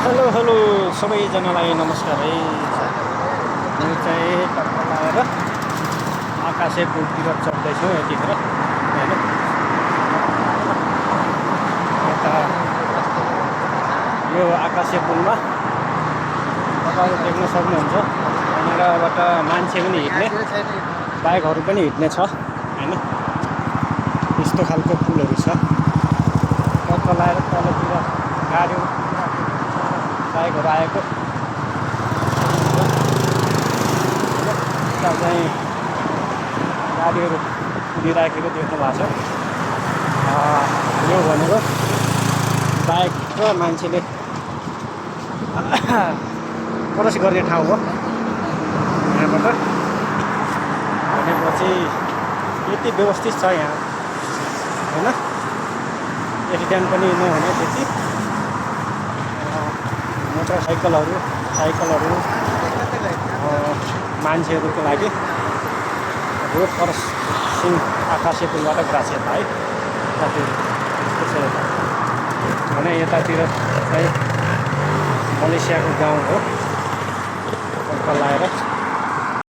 Hello hello सबैजनालाई नमस्कार है। म चाहिँ टक्क लगाएर आकाशे पुलतिर चढ्दैछौँ यतिखेर होइन। यता यो आकाशे पुलमा तपाईँहरू देख्न सक्नुहुन्छ यहाँनिरबाट मान्छे पनि हिँड्ने बाइकहरू पनि हिँड्ने छ होइन। यस्तो खालको पुलहरू छ। टक्क लगाएर तलतिर गाडीहरू बाइकहरू आएको यता चाहिँ गाडीहरू कुदिराखेको देख्नु भएको छ। यो भनेको बाइक र मान्छेले क्रस गर्ने ठाउँ हो यहाँबाट। भनेपछि यति व्यवस्थित छ यहाँ होइन। एक्सिडेन्ट पनि नहुने त्यति। मोटरसाइकलहरू साइकलहरू मान्छेहरूको लागि रोड क्रसिङ आकाशे पुलबाट गएको छ है यतातिर। त्यस्तो छ भने यतातिर चाहिँ मलेसियाको गाउँ हो टक्क लगाएर